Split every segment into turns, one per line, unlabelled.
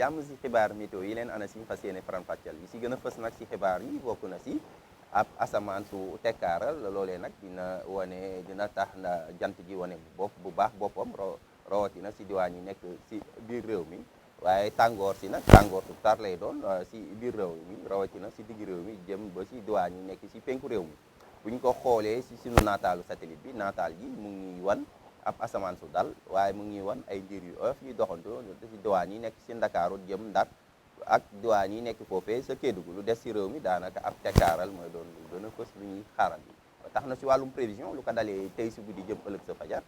jàmm si xibaar météo yi leen ANACIM fas yéene faram-fàcceel yi si gën a fës nag si xibaar yi bokk na si ab asamaan su tekkaaral loolee nag dina tax na jant gi wane bu baax boppam rawatina si diwaan yi nekk si biir réew mi waaye tàngoor si nag tàngoor su tar lay doon si biir réew mi rawatina si digg réew mi jëm ba si diwaan yi nekk si penku réew mi bu ñu ko xoolee si sunu naataalu satellite bi naataal gi mu ngi wan ab asamaan su dal waaye mu ngi wan ay ndiir yu oyof yu doxantu si diwaan yi nekk si Ndakaaru jëm Ndar ak diwaan yi nekk foofee sa Kédougou lu des si réew mi daanaka ab tekkaaral mooy doon lu gën a fës lu ñuy xaarandi tax na si wàllum prévision lu ko dalee tey si guddi jëm ëllëg sa fajar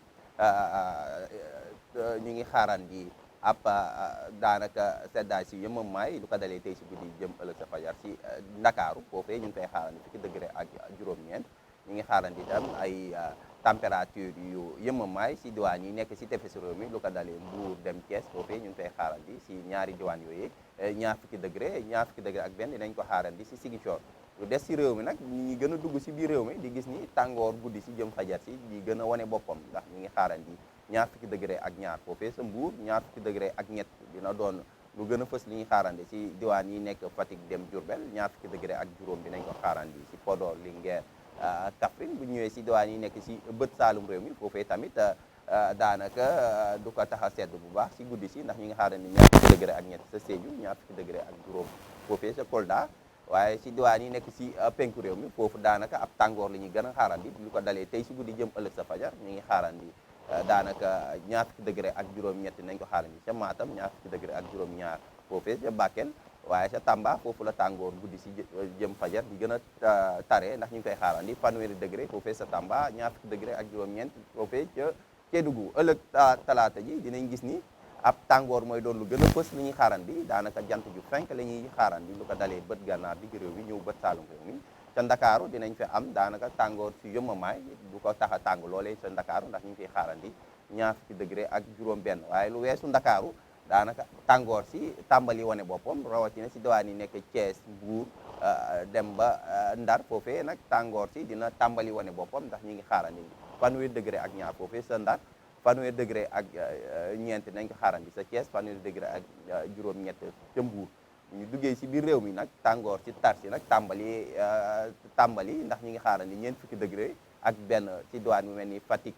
ñu ngi xaarandi ab daanaka seddaay si yemamaay lu ko dalee tey si guddi jëm ëllëg sa fajar si Ndakaaru foofee ñu ngi koy xaarandi fukki degré ak juróom-ñeent ñu ngi xaarandi itam ay température yu yemamaay si diwaan yi nekk si tefesu réew mi lu ko dalee Mbuur dem Thiès foofee ñu ngi koy xaarandi si ñaari diwaan yooyu ñaar fukki degré ak benn dinañ ko xaarandi si Ziguinchor lu des si réew mi nag ñu ngi gën a dugg si biir réew mi di gis ni tàngoor guddi si jëm fajar si di gën a wane boppam ndax ñu ngi xaarandi ñaar fukki degré ak ñaar foofee sa Mbuur ñaar fukki degré ak ñett dina doon lu gën a fës li ñuy xaarandi si diwaan yi nekk Fatick dem Diourbel ñaar fukki degré ak juróom dinañ ko xaarandi si Podor Linguère Kaffrine bu ñëwee si diwaan yi nekk si bët saalum réew mi foofee tamit daanaka du ko tax a sedd bu baax si guddi si ndax ñu ngi xaarandi ñaar fukki degré ak ñett sa Sédhiou ñaar fukki degré ak juróom foofee sa Kolda waaye si diwaan yi nekk si penku réew mi foofu daanaka ab tàngoor la ñuy gën a xaarandi lu ko dalee tey si guddi jëm ëllëg sa fajar ñu ngi xaarandi daanaka ñaar fukki degré ak juróom-ñett nañ ko xaarandi ca Matam ñaar fukki degré ak juróom-ñaar foofee ca Bakel waaye sa Tamba foofu la tàngoor guddi si jëm fajar di gën a tare ndax ñu ngi koy xaarandi fanweeri degré foofee sa Tamba ñaar fukki degré ak juróom-ñeent foofee ca Kédougou ëllëg talaata ji dinañ gis ni ab tàngoor mooy doon lu gën a fës li ñuy xaarandi daanaka jant ju fenk la ñuy xaarandi lu ko dalee bët gànnaar digg réew mi ñëw bët saalum réew mi ca Ndakaaru dinañ fi am daanaka tàngoor si yëmmamaay du ko tax a tàng loolee sa Ndakaaru ndax ñu ngi koy xaarandi ñaar fukki degré ak juróom-benn waaye lu weesu Ndakaaru daanaka tàngoor si tàmbali wane boppam rawatina si diwaan yi nekk Thiès Mbour dem ba Ndar foofee nag tàngoor si dina tàmbali wane boppam ndax ñu ngi xaarandi fanweeri degré ak ñaar foofee sa Ndar fanweeri degré ak ñeent nañ ko xaarandi sa Thiès fanweeri degré ak juróom-ñett ca Mbour ñu duggee si biir réew mi nag tàngoor si tar si nag tàmbali ndax ñu ngi xaarandi ñeent fukki degré ak benn si diwaan bu mel ni Fatick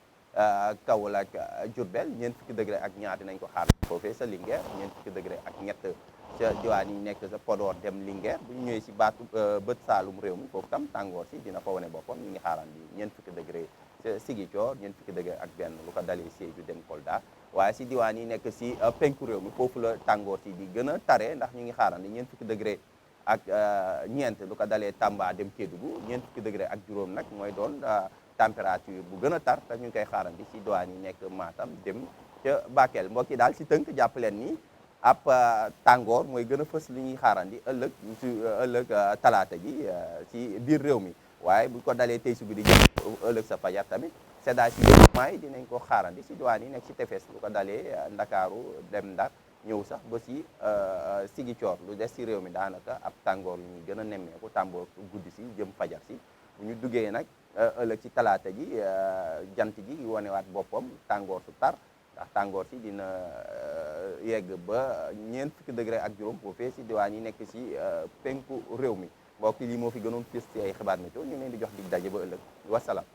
Kaolack Diourbel ñeent fukki degré ak ñaar dinañ ko xaar foofee sa Linguère ñeent fukki degré ak ñett ca diwaan yi nekk sa Podor dem Linguère bu ñu ñëwee si bët saalum réew mi foofu tam tàngoor si dina fa wane boppam ñu ngi xaarandi ñeent fukki degré ca Ziguinchor ñeent fukki degré ak benn lu ko dalee Sédhiou dem Kolda waaye si diwaan yi nekk si penku réew mi foofu la tàngoor si di gën a tare ndax ñu ngi xaarandi ñeent fukki degré ak ñeent lu ko dalee Tamba dem Kédougou ñeent fukki degré ak juróom nag mooy doon température bu gën a tar te ñu ngi koy xaarandi si diwaan yi nekk Matam dem ca Bakel mbokk yi daal si tënk jàpp leen ni ab tàngoor mooy gën a fës li ñuy xaarandi ëllëg talaata ji si biir réew mi waaye bu ko dalee tey si guddi jëm ëllëg sa fajar tamit seddaay si yëppmaay dinañ ko xaarandi si diwaan yi nekk si tefes lu ko dalee Ndakaaru dem Ndar ñëw sax ba si Ziguinchor lu des si réew mi daanaka ab tàngoor lu ñuy gën a nemmeeku tàmboor guddi si jëm fajar si bu ñu duggee nag ëllëg ci talaata ji jant ji wanewaat boppam tàngoor su tar ndax tàngoor si dina yegg ba ñeent fukki degré ak juróom foofee si diwaan yi nekk si penku réew mi mbokk yi lii moo fi gënoon fës ci ay xibaar météo ñu ngi leen di jox dig daje ba ëllëg wasalaam